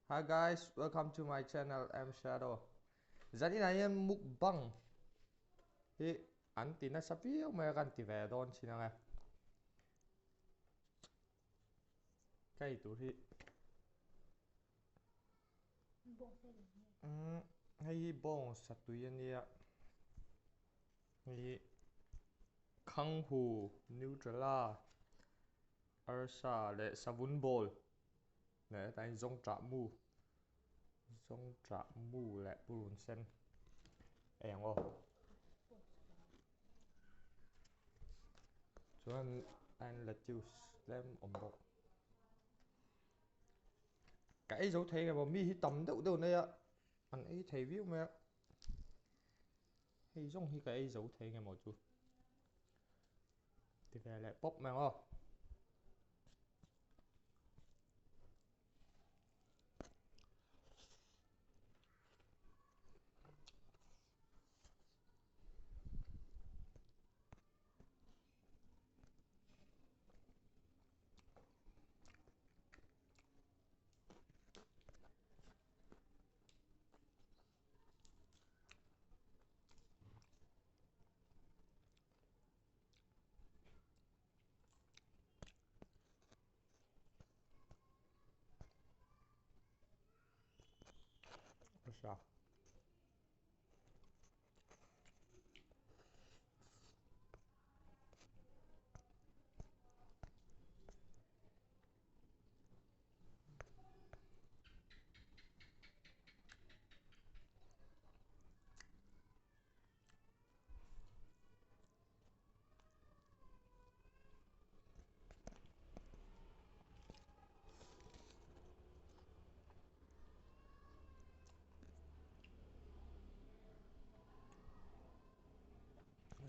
Hi guys, welcome to my channel M Shadow. Zanin ah hian mukbang hi an ti nasa viau mai a kan ti ve dawn thin ang e. Ka ei tur hi umm hei hi bawng satui a nia hei hi khanghu nutrela arsa leh savun bawl leh hetah hian zawngṭah mu zawngṭah mu leh purun sen ei ang aw chuan and lettuce tlem awm bawk ka ei zo thei ngemaw mi hi tam deuh deuh nei a an ei thei viau mai a hei zawng hi ka ei zo thei ngemaw chu ti ve leh pawp mai ang aw. Sa.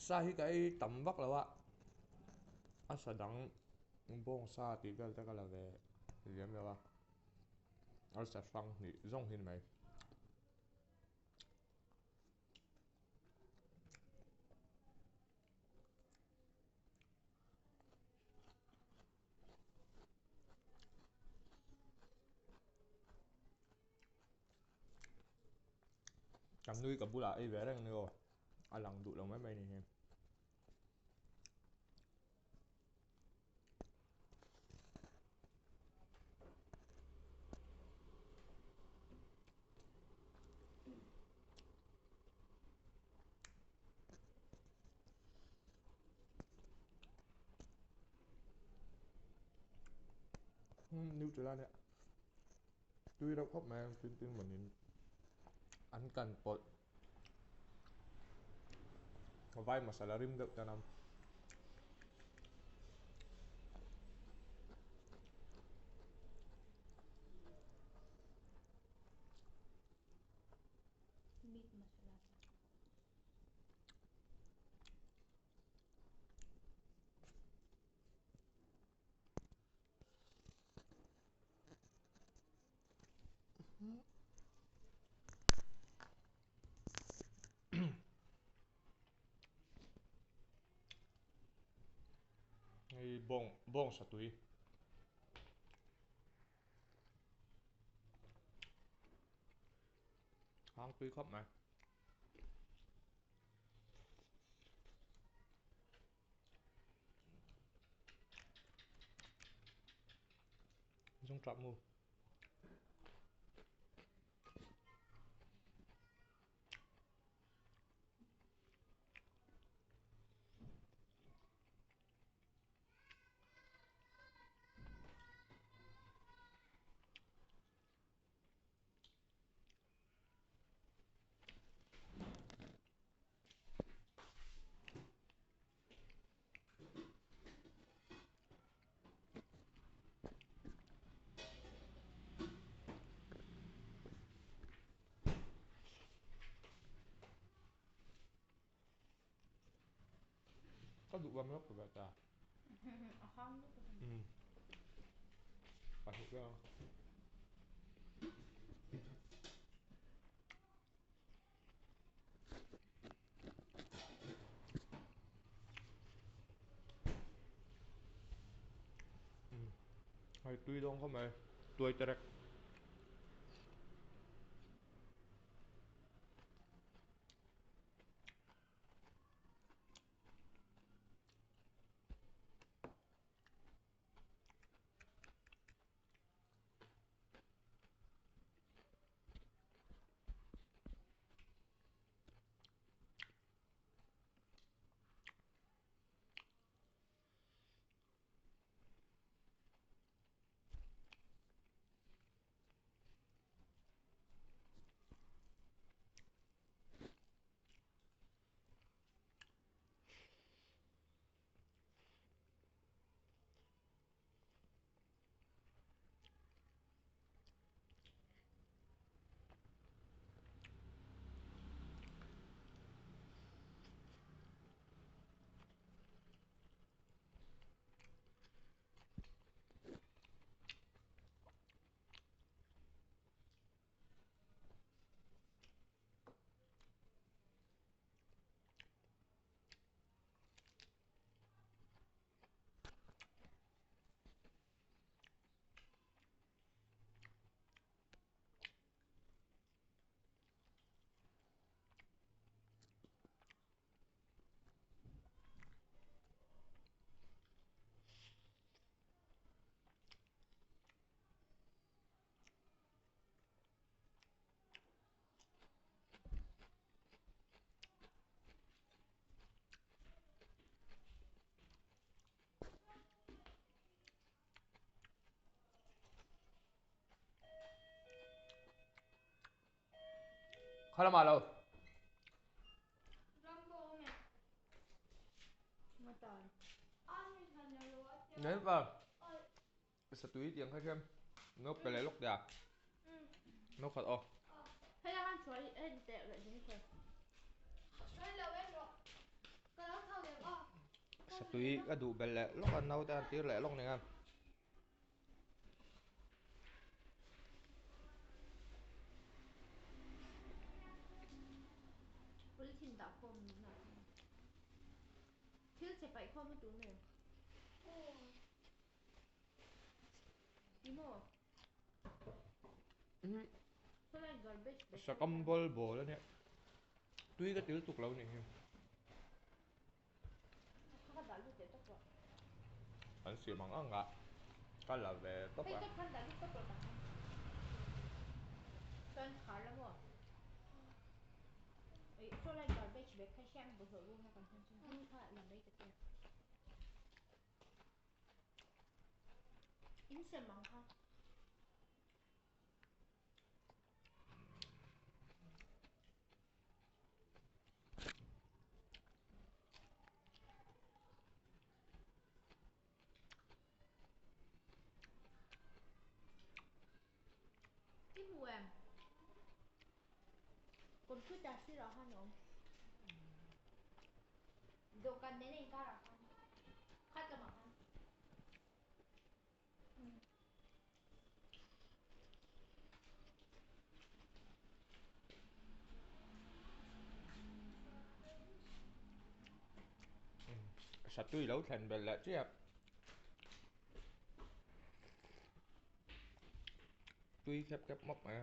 Sa hi ka ei tam vak lo a, a sa dang bawng sa tih vel te ka la ve liam lo a, a sa hrang hnih zawng hi ni mai. Kan nui ka bulah ei ve reng ni aw a lang duh lo mai mai ni hi. Neutral a nia tui reuh khawp mai a tin tin mawnin an kan pawlh vai masala rim deuh tan a. Meat masala Hei bawng bawng satui. Hang tui khawp mai. Zung trap mu. Ka duh bam lawk ve ta. A hang lutuk. Um. Pahnih vel. Hei tui dawng khawp mai tuai terek. Khalamah lo. Nên vào Satui tiang kha khian no pe leh lawk tia no khat aw. Satui ka duh belh leh lawk a naute an tir leh lawk nen a. Sakam bawl bawl a nia tui ka til tuk lo nih hi an siam ang ang a ka la ve tawp a. In sem ang kha. I hmu em? Computer sirah khan a awm. Dawhkan nen a inkarah khan khat lamah khan. Satui lo thlen belh leh chiah. Tui khep khep mawp mai a.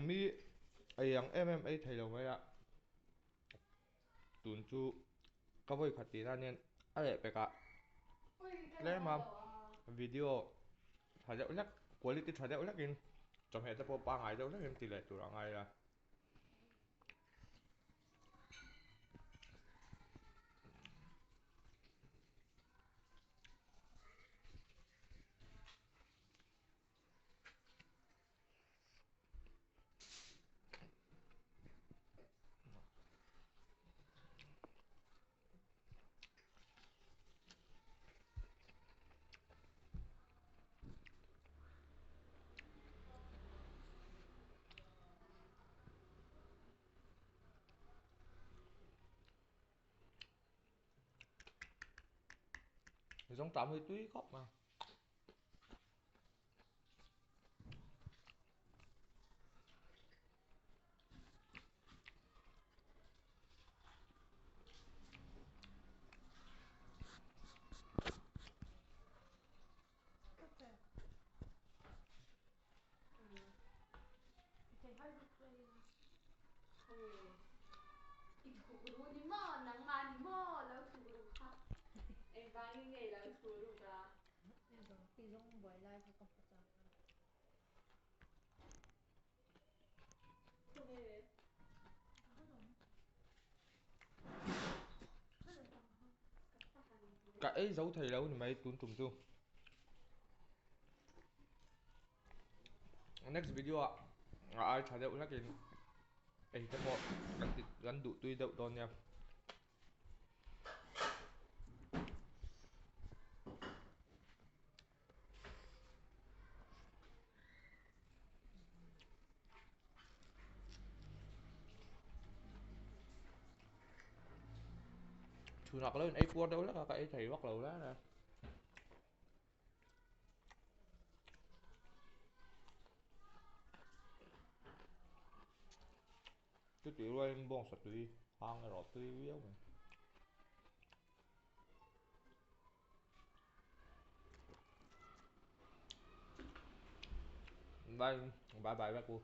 Mi ei ang em em ei thei lo mai a, tun chu ka vawi khat tih nan hian a leh pek ah tlem a video tha deuh hlek quality tha deuh hlekin chawhmeh te pawh pangngai deuh hlekin ti leh tur a ngai a. Zawngṭah hi tui khawp mai. Ka ei zo thei lo ni mai tun tum chu. Next video ah a ai tha deuh hlakin ei te pawh kan ti kan duh tui deuh dawn nia. Chhunah ka lo in ei puar deuh hlek a ka ei thei vak lo reng reng. Chutih rualin bawngsa tui hang erawh tui viau mai. Bye bye bye vek u.